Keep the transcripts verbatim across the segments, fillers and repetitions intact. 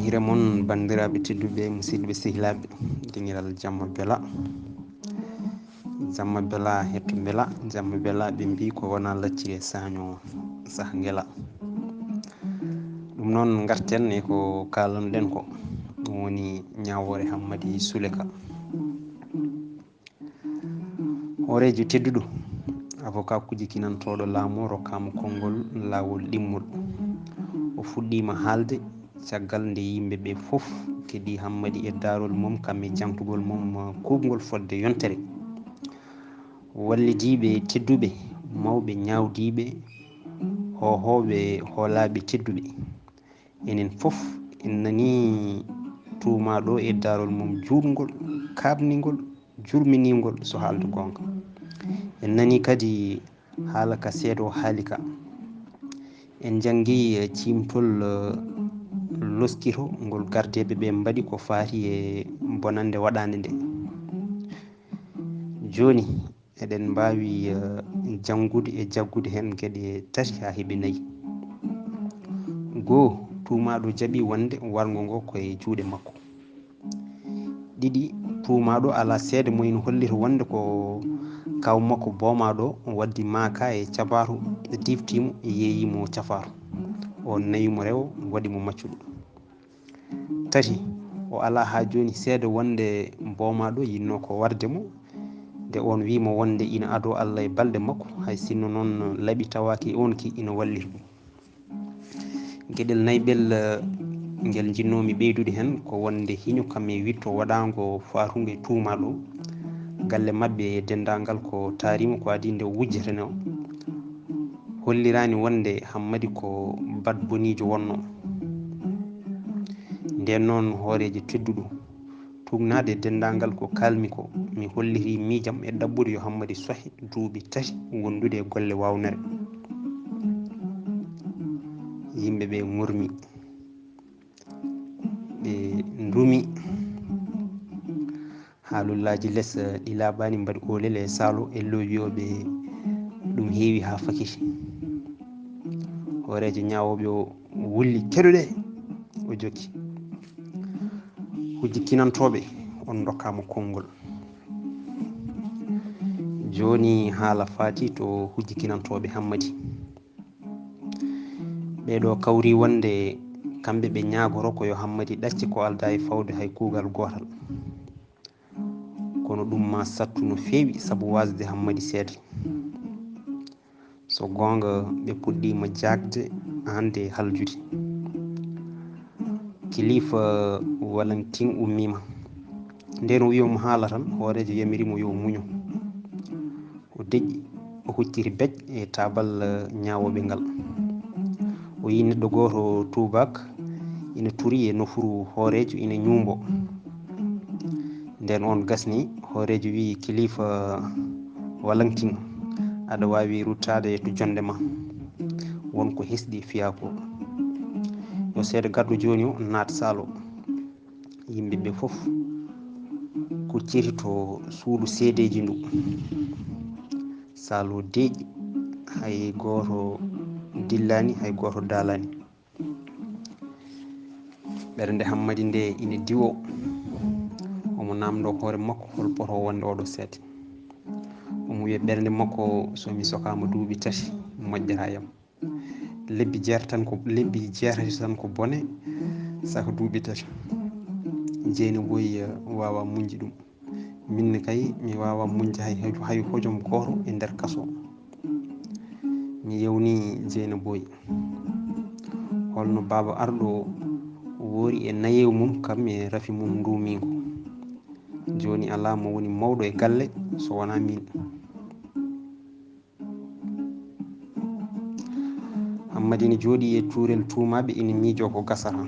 Hire mon, banndiraaɓe tedduɓe, musidɓe sehilaaɓe, dingiral jamma bela. Jamma bela, hetto bela, jamma bela, ɓe mbii ko wona lacciri e saño sah ngela. Ɗum noon, ngarten e ko kaalanɗen ko, ɗum woni ñaawoore Hammadi Suleka. Hooreejo tedduɗo, avocat kujikinantooɗo laamu, rokkaama konngol laawol ɗimmol. O fuɗɗiima haalde caggal nde yimɓe ɓe fof keɗii Hammadi e daarol mum, kam e jaŋtugol mum kuuɓngol fodde yontere. Wallidiiɓe tedduɓe, mawɓe ñaawdiiɓe, hoohooɓe hoolaaɓe tedduɓe. Enen fof en nanii tuumaaɗo e daarol mum juutngol, kaaɓningol, jurminingol, so haalde goonga. En nanii kadi haala ka seedo haali ka. En njanngi, eh, ciimtol, eh, loskito ngol gardeeɓe ɓe mbaɗi ko faati e bonannde waɗaande nde. Jooni, eɗen mbaawi, eh, janngude e jaggude heen geɗe tati haa heɓi nayi. Goo, tuumaaɗo jaɓi wonde warngo ngo ko e juuɗe makko. Ɗiɗi, tuumaaɗo alaa seede mo ina hollira wonde ko kaaw makko boomaaɗo waddi maaka e cabaaru, diftii mo, yeeyii mo cafaaru. O nawi mo rewo, waɗi mo maccuɗo. Tati, o alaa haa jooni seede wonde boomaaɗo yinnoo ko warde mo, nde oon wii mo wonde ina adoo Allah e balɗe makko, hay sinno noon laɓi tawaaki e oon ki ina walliri ɗum. Geɗel naybel, eh, ngel njinnoomi ɓeydude heen ko wonde hiño kam e witto waɗaango faatungo e tuumaaɗo, galle maɓɓe e denndaangal ko taari mo ko adii nde o wujjatenoo, holliraani wonde Hammadi ko bat boniijo wonnoo. Ndeen noon, hooreejo tedduɗo, tuugnaade e denndaangal ko kaalmi ko, mi hollirii miijam e ɗaɓɓude yo Hammadi sohe duuɓi tati wondude e golle waawnere. Yimɓe ɓe ŋormi, ɓe ndumi. Haalullaaji les, eh, ɗi laaɓaani mbaɗi oolel e saalo e lowiyooɓe, ɗum heewi haa fakiti. Hooreejo ñaawooɓe o wulli, "Keɗoɗee!" O jokki. Hujjikinantooɓe, on ndokkaama konngol. Jooni haala faati to hujjikinantooɓe Hammadi. Ɓee ɗoo kawri wonde kamɓe ɓe ñaagoro ko yo Hammadi ɗacce ko aldaa e fawde hay kuugal gootal. Kono ɗum maa sattu no feewi sabu waasde Hammadi seede. So goonga, ɓe puɗɗiima jaagde hannde e haljude. Kilifa Walantin ummiima. Ndeen o wii omo haala tan, hooreejo yamiri mo yo o muñu. O deƴƴi, o hucciti bec e taabal, eh, ñaawooɓe ngal. O yii neɗɗo gooto tuubaak ina turi e nofru hooreejo ina ñuumbo. Ndeen oon gasni, hooreejo wii, "Kilifa Walantin, aɗa waawi ruttaade to jonnde ma. Won ko hesɗi e fiyaako. Yo seedo garɗo jooni o naat saalo." Yimɓe ɓe fof kucciti to suudu seedeeji ndu. Saalo deeƴi, hay gooto dillaani, hay gooto daalaani. Ɓernde Hammadi nde ina diwoo. Omo naamndoo hoore makko hol potoo wonde oɗo seede. Omo wiya ɓernde makko, "So mi sokaama duuɓi tati, moƴƴataa yam. Lebbi jeetati tan ko, lebbi jeetati tan ko bone, saka duuɓi tati." Jeynaba Boy, eh, waawaa muñde ɗum. "Min ne kay, mi waawaa muñde hay, hay hojom gooto e nder kaso." Mi yewnii Jeynaba Boy, "Holno baaba arɗo woori e nayeewu mum kam e rafi mum nduumiingu? Jooni alaa mo woni mawɗo e galle so wonaa miin." Hammadi ina jooɗii e cuurel tuumaaɓe, ina miijoo ko gasata.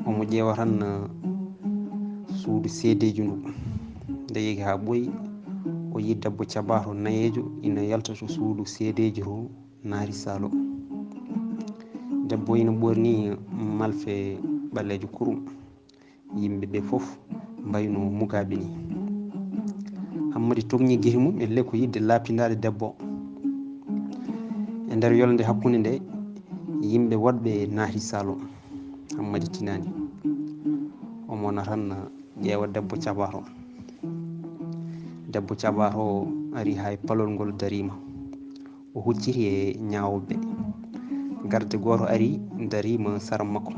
Omo ƴeewa tan, eh, suudu seedeejo ndu. Nde yehi haa ɓooyi, o yii debbo cabaato nayeejo ina yalta to suudu seedeejo to naati saalo. Debbo ina ɓorni malfe ɓaleejo kurum. Yimɓe ɓe fof mbayno mugaaɓe ni. Hammadi tokni gite mum e lekko yiɗde laaɓtindaade debbo. E nder yolnde hakkunde nde, yimɓe woɗɓe naati saalo. Hammadi tinaani. Omo na tan ƴeewa debbo cabato. Debbo cabato ari hay palol ngol dariima. O hucciti e ñaawooɓe. Garde gooto ari dariima sara makko.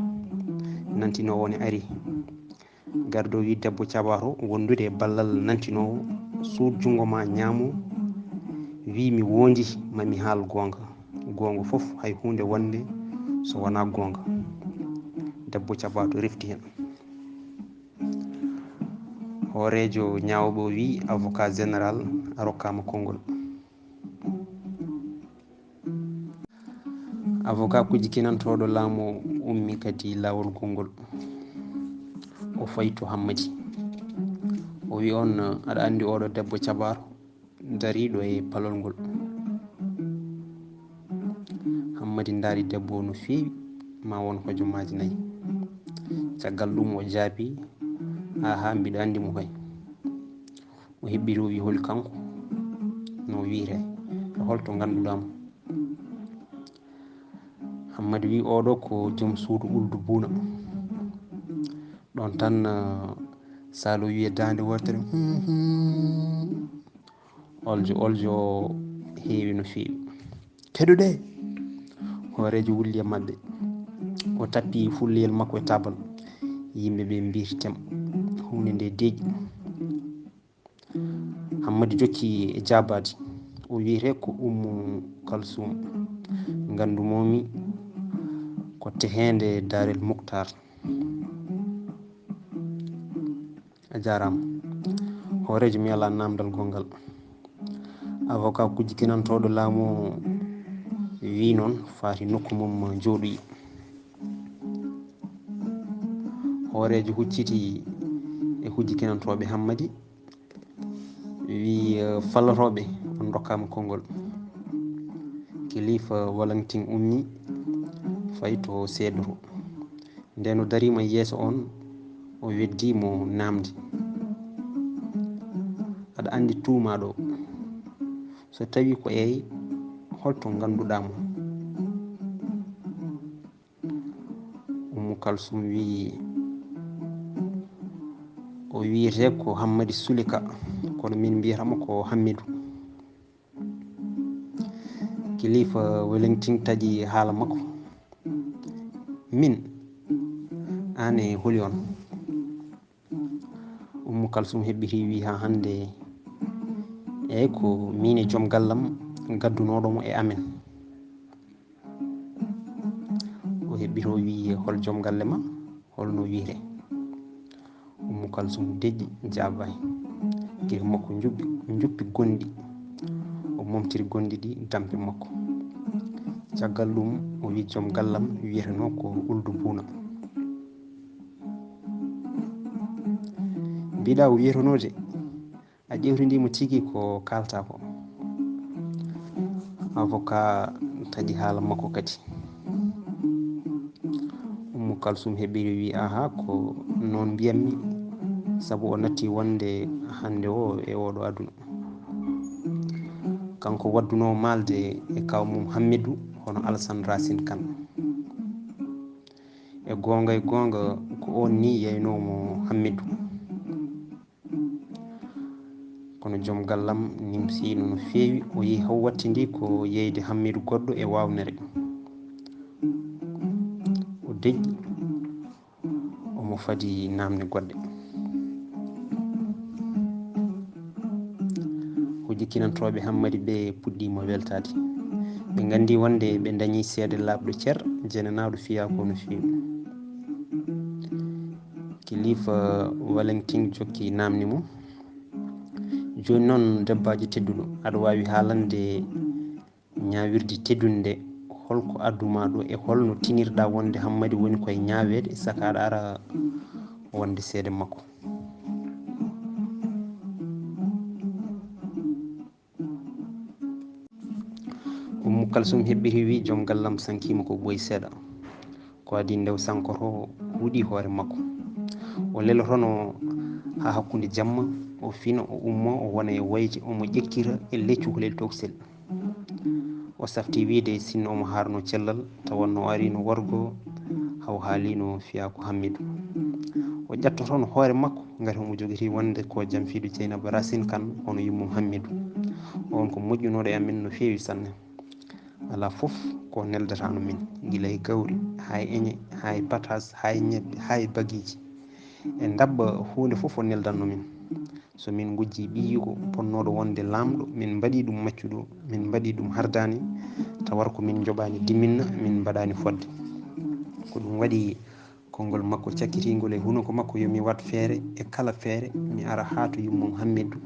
Nantinoowo ne ari. Gardo wi debbo cabato wondude e ballal nantinoowo, suut junngo ma ñaamo, wi mi wondi ma mi haal goonga. Goonga fof hay huunde wonde so wonaa goonga. Debbo cabato refti heen. Hooreejo ñaawooɓe o wi avocat général a rokkaama konngol. Avocat kujji kinantooɗo laamu ummi kadi laawol gonngol. O fayi to Hammadi. O wi on, aɗa anndi oɗo debbo cabaaro dariiɗo e palol ngol. Hammadi ndaari debbo o no feewi, ma won hojomaaji nayi. Caggal ɗum o jaabi, aha, mbiɗa anndi mo kay. O heɓɓiri o wi holi kanko no wiyre e holto ngannduɗaa mo. Hammadi wi oɗo ko joom suudu uldu buuna. Ɗon tan salo wiye daande wartere oljo oljo heewi no feewi. Keɗuɗe. Hooreejo wulli e maɓɓe. O tappi fulliyel makko e taabal. Yimɓe ɓe mbirtem huunde nde deeƴi. Hammadi jokki e jaabaade. O wiyetee ko Ummu Kalsum. Nganndu moomi ko teheende Daarel Muktar. A jaaraama. Hooreejo mi alaa naamndal gonngal. Avocat kujji kinantooɗo laamu o wii noon faati nokku mum jooɗoyi. Hooreejo hucciti e kujji kinantooɓe Hammadi. Wi fallotooɓe on ndokkaama konngol. Kilifa Walantin ummi fayi to seedoto. Nden o dariima yeeso on o weddi mo naamde. Aɗa anndi tuumaaɗo so tawi ko eey holto ngannduɗaa mo? Ummu Kalsum wii o wiyetee ko Hammadi Sulika kono min mbiyata mo ko Hammidu. Kilifa Wellington taƴi haala makko. Min? Aan e holi on? Ummu Kalsum heɓɓiti wii haa hannde eey ko miin e joom gallam gaddunooɗo mo e amen. O heɓɓito wii hol joom galle ma holno wiyre? Ummu Kalsum deƴƴi jaabaani. Gite makko njuppi njuppi gonɗi. O momtiri gonɗi ɗi dampe makko. Caggal ɗum o wii joom gallam wiyetenoo ko Uldu Buuna. Mbiɗa o wiyetenoo de. A ƴeewtindii mo tigi ko kaaltaa ko. Avocat taƴi haala makko kadi. Ummu Kalsum heɓɓiri wii aha ko noon mbiyatmi sabu o natti wonde hannde o e ooɗo aduna. Kanko waɗdunoo maalde e kaaw mum Hammidu hono Alsan Rasin Kan. E goonga e goonga ko oon nii yeynoo mo Hammidu. Kono joom gallam nimsiino no feewi, o yehi haw wattindii ko yeyde Hammidu goɗɗo e waawnere. O deƴƴi, omo fadi naamne goɗɗe. Kujji kinantooɓe Hammadi ɓe puɗɗiima weltaade. Ɓe nganndii wonde ɓe ndañii seede laaɓɗo cer, jeenanaaɗo fiyaako no feewi. Kilifa Wellington jokki naamni mo. Jooni noon debbaajo tedduɗo, aɗa waawi haalande ñaawirdi teddunde hol ko addu ma ɗo e hol no tinirɗaa wonde Hammadi woni koye ñaaweede saka aɗa ara wonde seede makko? Ummu Kalsum heɓɓiti wii joom gallam sankiima ko ɓooyi seeɗa. Ko adii nde o sankoto huuɗi hoore makko. O lelotono haa hakkunde jamma, o fina, o ummo, o wona e wayde, omo ƴekkira e leccu holel toksel. O safti wiide sinno omo haarno cellal, tawanno o ariino wargo haw haalino fiyaa ko Hammidu. O ƴattotono hoore makko, ngati omo jogiti wonde ko jamfiiɗo Jeynaba Racine Kane, hono yummum Hammidu. On ko moƴƴunooɗo e amen no feewi sanne. Alaa fof ko neldataano min, gila e gawri, haa e eñe, haa e patas, haa e ñebbe, haa e bagiiji. E ndabba huunde fof o neldanno min. So min ngujjii ɓiyiiko potnooɗo wonde laamɗo, min mbaɗii ɗum maccuɗo, min mbaɗii ɗum hardaani, tawata ko min njoɓaani diminna, min mbaɗaani fodde. Ko ɗum waɗi konngol makko cakkitiingol e hunuko makko, yo mi waɗ feere e kala feere, mi ara haa to yummum Hammidu,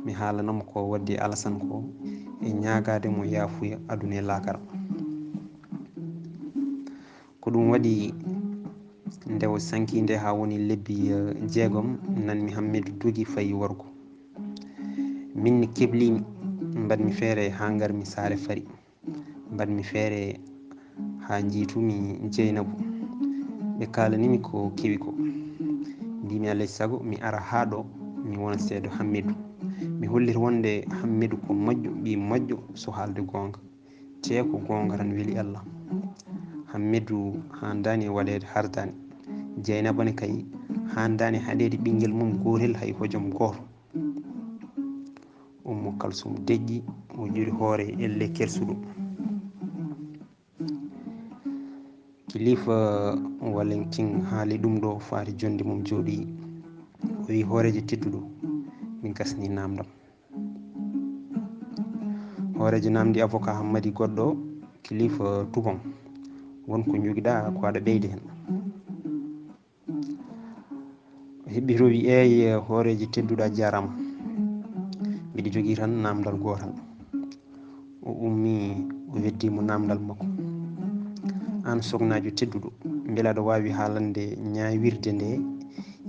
mi haalana mo ko waddi Alasan ko, e ñaagaade mo yaafuya aduna e laakara. Ko ɗum waɗi nde o sankii nde haa woni lebbi, eh, jeegom, nanmi Hammidu dogi fayi worgo. Min ne keblimi, mbaɗmi feere haa ngarmi saare Fari. Mbaɗmi feere haa njiitumi Jeynabu. Ɓe kaalanimi ko kewi ko. Mbimi alay sago mi ara haa ɗo, mi wona seedo Hammidu. Mi hollita wonde Hammidu ko moƴƴo, ɓii moƴƴo so haalde goonga. Tee ko goonga tan weli Allah. Hammidu haandaani e waɗeede hardaani. Jeynaba ne kay haandaani haɗeede ɓinngel mum gootel hay hojom gooto. Ummu Kalsum deƴƴi, o ƴuri hoore elle kersuɗo. Kilifa Walentin haali ɗum ɗo faati jonde mum jooɗi. O wi hooreejo tedduɗo, mi gasni naamndam. Hooreejo naamndi avocat Hammadi goɗɗo kilifa tubon. Won ko njogiɗaa ko aɗa ɓeydi heen. O heɓɓi to wi eey hooreejo tedduɗo a jaaraama. Mbiɗa jogii tan naamndal gootal. O ummii o weddi mo naamndal makko. Aan soknaajo tedduɗo, mbela aɗa waawi haalande ñaawirde nde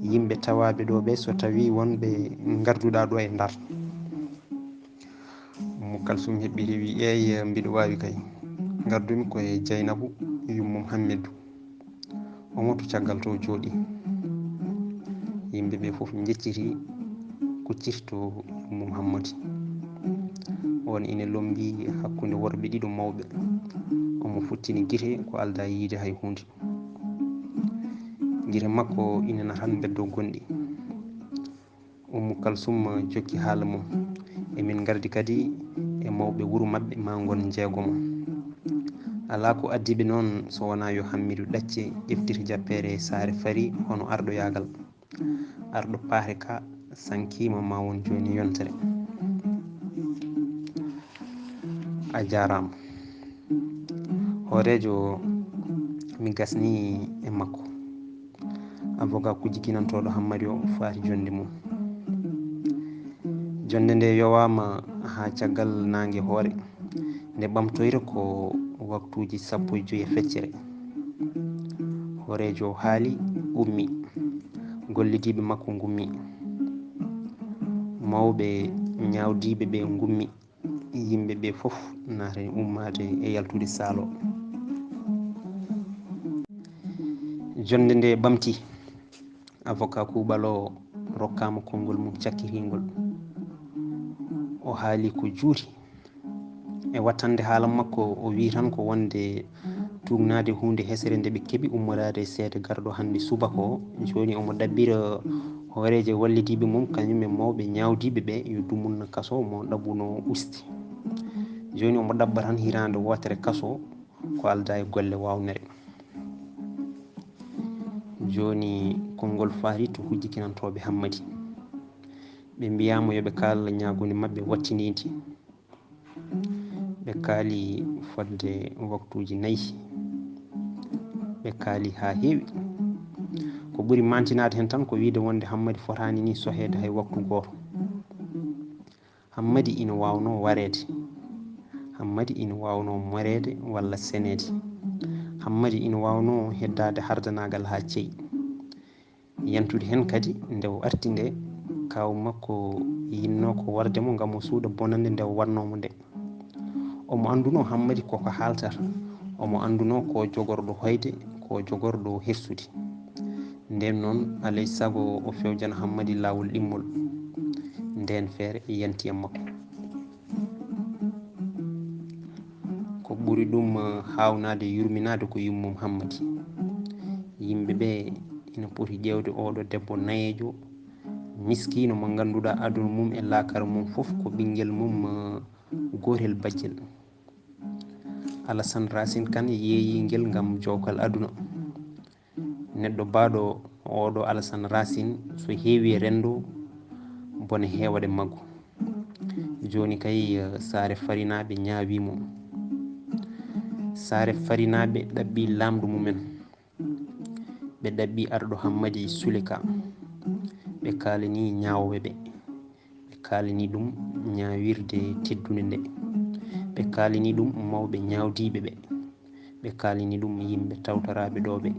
yimɓe tawaaɓe ɗo ɓe so tawii wonɓe ngarduɗaa ɗo e Ndar? Ummu Kalsum heɓɓi rewi eey mbiɗo waawi kay. Ngardumi ko e Jaynabu yummum Hammidu. Omo to caggal to jooɗi. Yimɓe ɓe fof njecciti kucciti to yummum Hammadi. On ine lombi hakkunde worɓe ɗiɗo mawɓe. Omo futtini gite ko aldaa yiide hay huunde. Gite makko ine natan mbeddo gonɗi. Ummu Kalsum jokki haala mum. Emin ngardi kadi e mawɓe wuro maɓɓe ma ngon njeegomo. Alaa ko addiɓe noon so wonaa yo Hammidu ɗacce ƴeftita jappeere saare Fari hono arɗoyaagal. Arɗo paare ka sankiima ma won jooni yontere. A jaaraama. Hooreejo mi gasni e makko. Avocat kujji kinantooɗo Hammadi o faati jonnde mum. Jonnde nde yowaama haa caggal naange hoore. Nde ɓamtoyta ko waktuuji sappo e joy e feccere. Hooreejo haali, ummi. Gollidiiɓe makko ngummi. Mawɓe ñaawdiiɓe ɓe ngummi. Yimɓe ɓe fof naatani ummaade e yaltude saalo. Jonnde nde ɓamti. Avocat kuuɓaloowo rokkaama konngol mum cakkitingol. O haali ko juuti. E wattande haala makko, o wi tan ko wonde tuugnaade huunde hesere nde ɓe keɓi ummoraade e seede garɗo hannde subaka o. Jooni omo ɗaɓɓira hooreejo wallidiiɓe mum, kañum e mawɓe ñaawdiiɓe ɓe, yo dumunna kaso mo ɗaɓɓunoo usti. Jooni omo ɗaɓɓa tan hiraande wootere kaso ko aldaa e golle waawnere. Jooni konngol faari to hujjikinantooɓe Hammadi. Ɓe mbiyaama yo ɓe kaal ñaagunde maɓɓe wattiniindi. Ɓe kaali fodde waktuuji nayi. Ɓe kaali haa heewi. Ko ɓuri maantinaade heen tan ko wiyde wonde Hammadi fotaani nii soheede hay waktu gooto. Hammadi ina waawnoo wareede. Hammadi ina waawnoo moreede walla seneede. Hammadi ina waawnoo heddaade hardanaagal haa ceyi. Yantude heen kadi, nde o arti nde, kaaw makko yinnoo ko warde mo ngam o suuɗa bonannde nde o waɗnoo mo nde. Omo anndunoo Hammadi ko ko haaltata. Omo anndunoo ko jogorɗo hoyde, ko jogorɗo hersude. Ndeen noon, alay sago o fewjana Hammadi laawol ɗimmol. Ndeen feere yanti e makko. Ko ɓuri ɗum haawnaade yurminaade ko yummum Hammadi. Ɓe ina poti ƴeewde oɗo debbo nayeejo, miskiino mo ngannduɗaa aduna mum e laakara mum fof ko ɓinngel mum, eh, gootel bajjel. Alasan Racine Kane yeeyi ngel ngam jowkal aduna. Neɗɗo baaɗo oɗo Alasan Racine, so heewi e renndo, bone heewat e maggu. Jooni kay, eh, Saare Farinaaɓe ñaawii mo. Saare Farinaaɓe ɗaɓɓi laamɗo mumen. Ɓe ɗaɓɓi arɗo Hammadi Suleka. Ɓe kaalani ñaawooɓe ɓe. Ɓe kaalani ɗum ñaawirde teddunde nde. Ɓe kaalani ɗum mawɓe ñaawdiiɓe ɓe. Ɓe kaalani ɗum yimɓe tawtoraaɓe ɗo ɓe.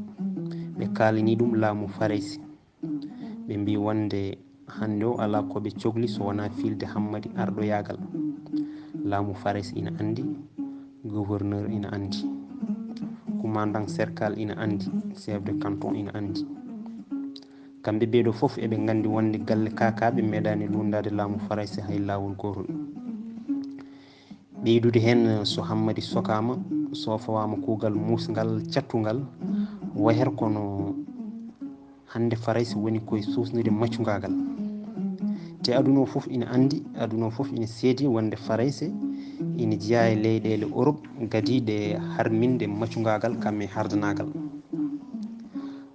Ɓe kaalani ɗum laamu Farayse. Ɓe mbii wonde hannde o alaa ko ɓe cokli so wonaa filde Hammadi arɗoyaagal. Laamu Farayse ina anndi, gouverneur ina anndi, commandant cercal ina anndi, chef de canton ina anndi. Kamɓe ɓee ɗoo fof eɓe nganndi wonde galle kaakaaɓe meeɗaani lunndaade laamu Farayse hay laawol gootol. Ɓeydude heen, so Hammadi sokaama, so fawaama kuugal muusngal, cattungal, wayata kono hannde Farayse woni koye suusnude maccungaagal. Te aduna o fof ina anndi, aduna o fof ina seedi wonde Farayse ina jeyaa e leyɗeele Europe gadiiɗe harminde maccungaagal kam e hardanaagal.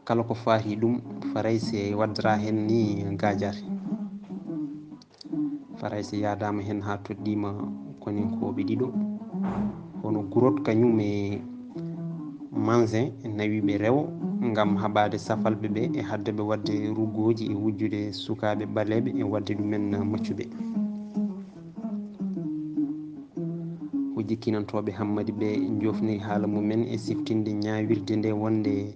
Kala ko faati ɗum, Farayse waddata heen ni gaajaate. Farayse yahdaama heen haa toɗɗiima koninkooɓe ɗiɗo, hono Gurot kañum e Manzin, nawi ɓe rewo ngam haɓaade safalɓe ɓe e haɗde ɓe waɗde ruggooji e wujjude sukaaɓe ɓaleeɓe e waɗde ɗumen maccuɓe. Ko jikkinantooɓe Hammadi ɓe njofniri haala mumen e siftinde ñaawirde nde wonde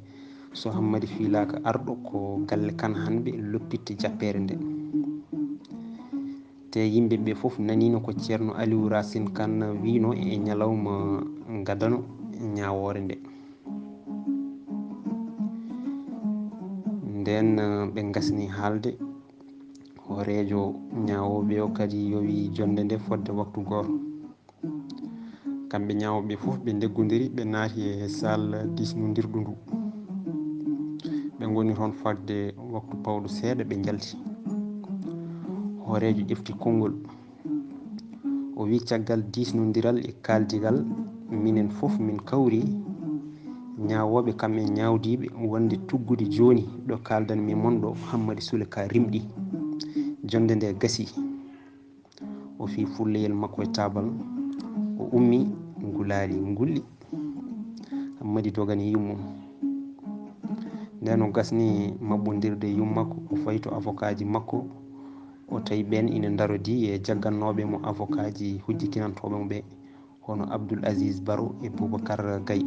so Hammadi fiilaaka arɗo, ko galle Kan Hanɓe loppitte jappeere nde. Te yimɓe ɓe fof naniino ko Ceerno Aliou Racine Kane wiino e ñalawma gadano ñaawoore nde. Nden, eh, ɓe ngasni haalde. Hooreejo ñaawooɓe o kadi yowi jonnde nde fodde waktu gooto. Kamɓe ñaawooɓe fof ɓe ndeggondiri, ɓe naati e salle diisnondirɗo ndu. Ɓe ngoni toon fodde waktu pawɗo seeɗa, ɓe njalti. Hooreejo ƴefti konngol. O wi, caggal diisnondiral e kaaldigal, minen fof min kawri, ñaawooɓe kam e ñaawdiiɓe, wonde tuggude jooni ɗo kaaldanmi mon ɗo, Hammadi Sule Ka rimɗi. Jonnde nde gasi. O fii fulleyel makko e taabal, o ummi, ngulaali ngulli. Hammadi dogani yummum. Nden o gasni maɓɓondirde yummakko, o fayi to avocatji makko, o tawi ɓeen ina ndarodii e jaggannooɓe mo avocatji hujjikinantooɓe mo ɓe, hono Abdoul Aziz Baro e Boubacar Gaye.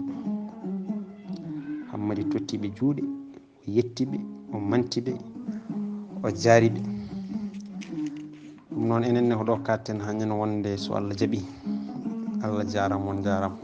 Hammadi totti ɓe juuɗe, o yetti ɓe, o manti ɓe, o jaari ɓe. Ɗum noon, enen ne ko ɗo kaaɗten haa ñande wonde so Allah jaɓii. Allah jaaraama, on njaaraama.